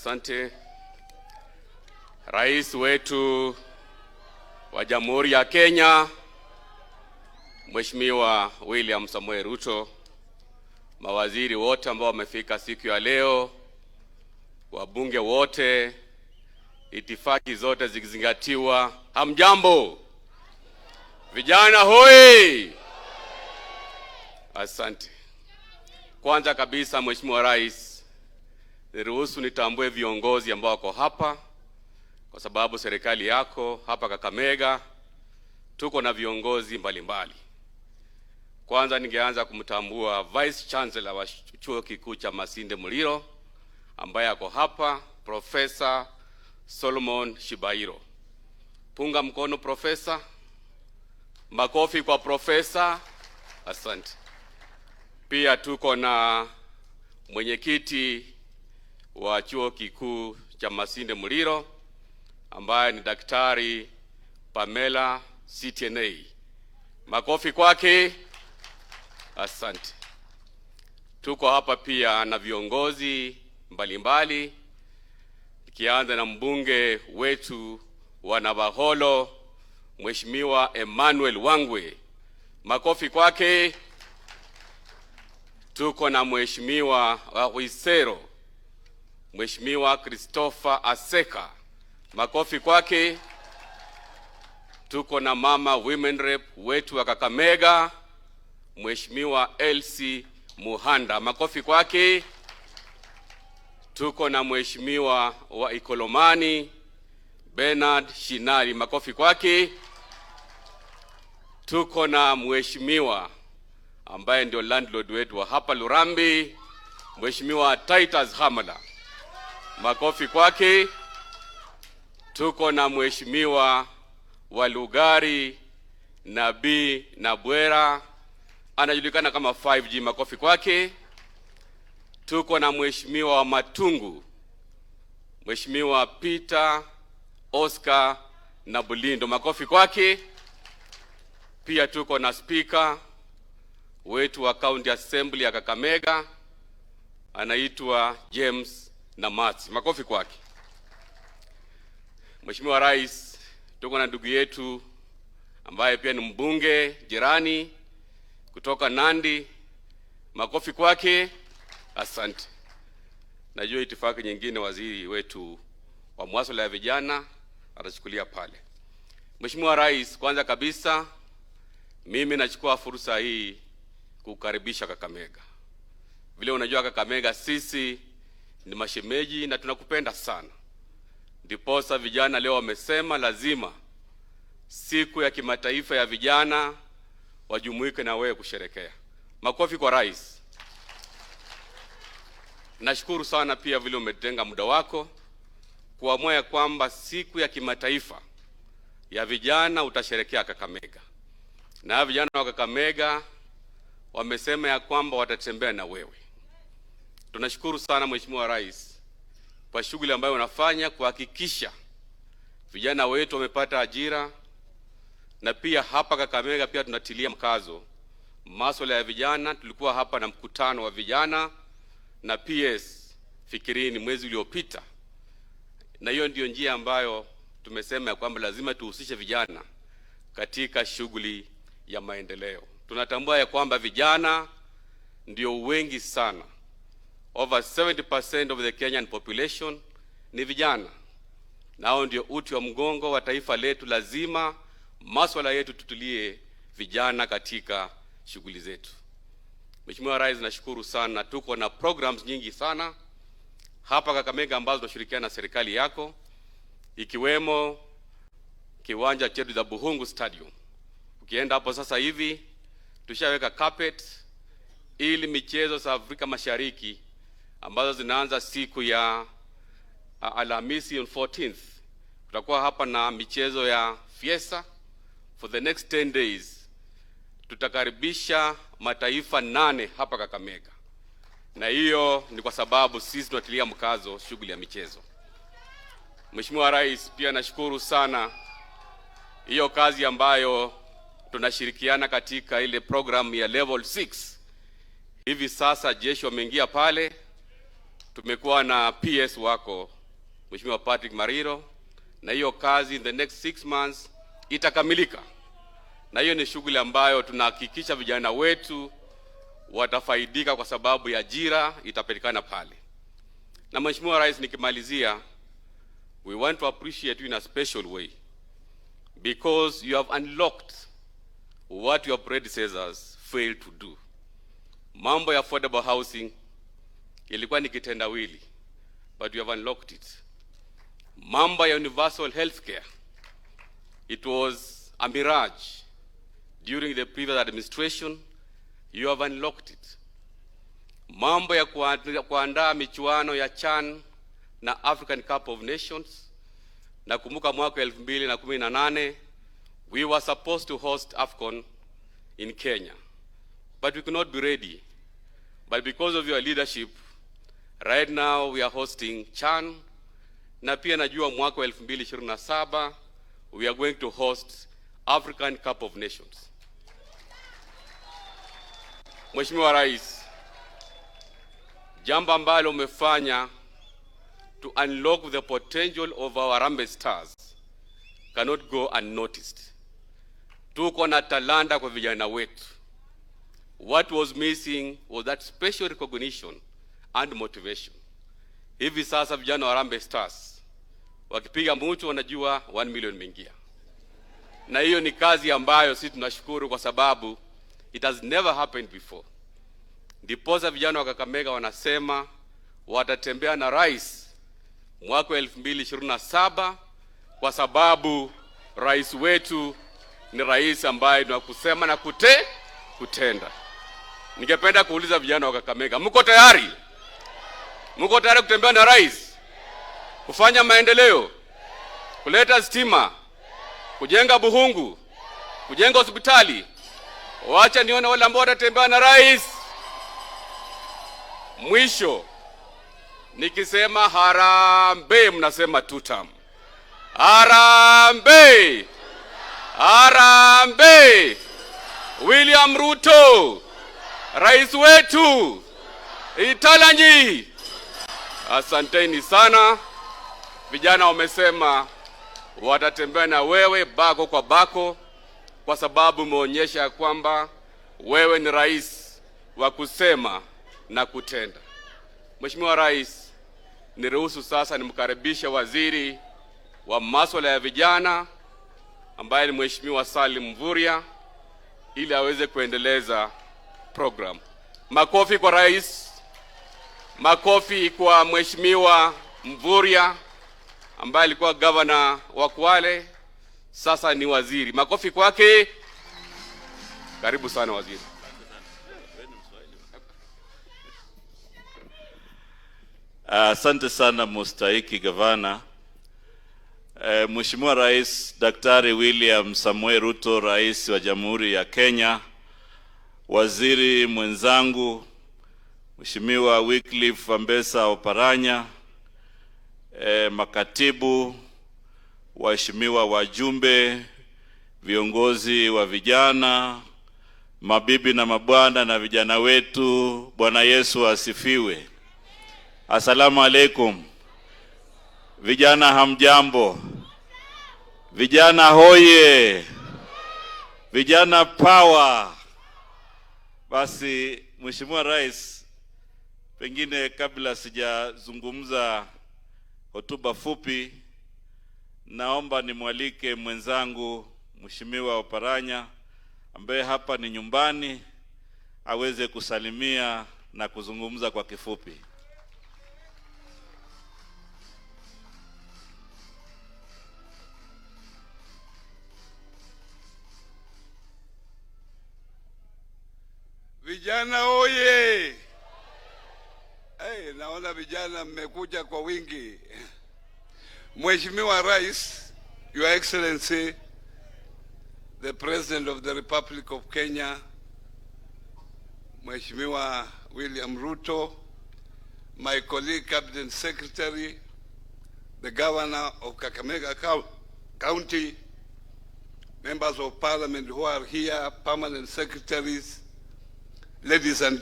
Asante. Rais wetu wa Jamhuri ya Kenya, Mheshimiwa William Samoei Ruto, mawaziri wote ambao wamefika siku ya leo, wabunge wote, itifaki zote zikizingatiwa, hamjambo? Vijana hoi! Asante. Kwanza kabisa, Mheshimiwa Rais, niruhusu nitambue viongozi ambao wako hapa, kwa sababu serikali yako hapa Kakamega tuko na viongozi mbalimbali. Kwanza ningeanza kumtambua Vice Chancellor wa Chuo Kikuu cha Masinde Muliro ambaye ako hapa, Profesa Solomon Shibairo. Punga mkono, Profesa. Makofi kwa profesa. Asante. Pia tuko na mwenyekiti wa Chuo Kikuu cha Masinde Muliro ambaye ni Daktari Pamela Sitienei. Makofi kwake. Asante. Tuko hapa pia na viongozi mbalimbali, ikianza na mbunge wetu wa Navakholo, Mheshimiwa Emmanuel Wangwe. Makofi kwake. Tuko na Mheshimiwa wa Khwisero, Mheshimiwa Christopher Aseka. Makofi kwake. Tuko na mama women rep wetu wa Kakamega, Mheshimiwa Elsie Muhanda. Makofi kwake. Tuko na Mheshimiwa wa Ikolomani, Bernard Shinali. Makofi kwake. Tuko na mheshimiwa ambaye ndio landlord wetu wa hapa Lurambi, Mheshimiwa Titus Hamala. Makofi kwake. Tuko na mheshimiwa wa Lugari, Nabii Nabwera, anajulikana kama 5G. Makofi kwake. Tuko na mheshimiwa wa Matungu, Mheshimiwa Peter Oscar Nabulindo, makofi kwake. Pia tuko na spika wetu wa County Assembly ya Kakamega, anaitwa James Namatsi, makofi kwake. Mheshimiwa Rais, tuko na ndugu yetu ambaye pia ni mbunge jirani kutoka Nandi, makofi kwake. Asante. Najua itifaki nyingine waziri wetu wa masuala ya vijana atachukulia pale. Mheshimiwa Rais, kwanza kabisa mimi nachukua fursa hii kukaribisha Kakamega. Vile unajua, Kakamega sisi ni mashemeji na tunakupenda sana. Ndiposa vijana leo wamesema lazima siku ya kimataifa ya vijana wajumuike na wewe kusherekea. Makofi kwa rais. Nashukuru sana pia vile umetenga muda wako kuamua ya kwamba siku ya kimataifa ya vijana utasherekea Kakamega, na vijana wa Kakamega wamesema ya kwamba watatembea na wewe. Tunashukuru sana, Mheshimiwa Rais, kwa shughuli ambayo unafanya kuhakikisha vijana wetu wamepata ajira, na pia hapa Kakamega pia tunatilia mkazo masuala ya vijana. Tulikuwa hapa na mkutano wa vijana na PS Fikirini mwezi uliopita, na hiyo ndiyo njia ambayo tumesema ya kwamba lazima tuhusishe vijana katika shughuli ya maendeleo. Tunatambua ya kwamba vijana ndio wengi sana, over 70% of the Kenyan population ni vijana, nao ndio uti wa mgongo wa taifa letu. Lazima maswala yetu tutulie vijana katika shughuli zetu. Mheshimiwa Rais, nashukuru sana, tuko na programs nyingi sana hapa Kakamega ambazo tunashirikiana na serikali yako, ikiwemo kiwanja chetu cha Bukhungu Stadium. Ukienda hapo sasa hivi tushaweka carpet ili michezo za Afrika Mashariki ambazo zinaanza siku ya Alhamisi on 14th, tutakuwa hapa na michezo ya Fiesta for the next 10 days. Tutakaribisha mataifa 8 hapa Kakamega, na hiyo ni kwa sababu sisi tunatilia mkazo shughuli ya michezo. Mheshimiwa Rais, pia nashukuru sana hiyo kazi ambayo tunashirikiana katika ile program ya level 6. Hivi sasa jeshi wameingia pale. Tumekuwa na PS wako Mheshimiwa Patrick Mariro, na hiyo kazi in the next 6 months itakamilika, na hiyo ni shughuli ambayo tunahakikisha vijana wetu watafaidika kwa sababu ya ajira itapatikana pale. Na Mheshimiwa Rais, nikimalizia, we want to appreciate you in a special way because you have unlocked what your predecessors failed to do. Mambo ya affordable housing ilikuwa ni kitendawili, but you have unlocked it. Mambo ya universal healthcare, it was a mirage during the previous administration, you have unlocked it. Mambo ya kuandaa michuano ya CHAN na African Cup of Nations. Nakumbuka mwaka 2018 we were supposed to host AFCON in Kenya, but we could not be ready. But because of your leadership, right now we are hosting CHAN, na pia najua mwaka wa 2027 we are going to host African Cup of Nations. Mheshimiwa Rais, jambo ambalo umefanya to unlock the potential of our Harambee Stars cannot go unnoticed. Tuko na talanta kwa vijana wetu. What was missing was that special recognition and motivation. Hivi sasa vijana wa Harambee Stars wakipiga mtu wanajua 1 million imeingia, na hiyo ni kazi ambayo sisi tunashukuru kwa sababu it has never happened before. Ndiposa vijana wa Kakamega wanasema watatembea na rais mwaka wa 2027 kwa sababu rais wetu ni rais ambaye ni wa kusema na kutenda. Ningependa kuuliza vijana wa Kakamega, mko tayari? Mko tayari kutembea na rais, kufanya maendeleo, kuleta stima, kujenga Bukhungu, kujenga hospitali? Wacha nione wale ambao watatembea na rais. Mwisho nikisema harambee, mnasema tutam. Harambee! Harambee! William Ruto, rais wetu, Italanyi. Asanteni sana. Vijana wamesema watatembea na wewe bako kwa bako, kwa sababu umeonyesha ya kwamba wewe ni rais wa kusema na kutenda. Mheshimiwa Rais, niruhusu sasa nimkaribishe waziri wa masuala ya vijana ambaye ni Mheshimiwa Salim Mvurya ili aweze kuendeleza program. Makofi kwa rais, makofi kwa Mheshimiwa Mvurya ambaye alikuwa gavana wa Kwale, sasa ni waziri. Makofi kwake. Karibu sana waziri. Asante sana mustahiki gavana. Mheshimiwa Rais Daktari William Samoei Ruto, Rais wa Jamhuri ya Kenya, waziri mwenzangu Mheshimiwa Wycliffe Ambesa Oparanya, makatibu, waheshimiwa wajumbe, viongozi wa vijana, mabibi na mabwana na vijana wetu, Bwana Yesu asifiwe. Asalamu alaikum. Vijana hamjambo? Vijana hoye! Vijana power! Basi Mheshimiwa Rais, pengine kabla sijazungumza hotuba fupi, naomba nimwalike mwenzangu Mheshimiwa Oparanya ambaye hapa ni nyumbani aweze kusalimia na kuzungumza kwa kifupi. Vijana oye! Hey, naona vijana mmekuja kwa wingi. Mheshimiwa Rais, Your Excellency, the President of the Republic of Kenya, Mheshimiwa William Ruto, my colleague Cabinet Secretary, the Governor of Kakamega County, members of Parliament who are here, permanent secretaries, ladies and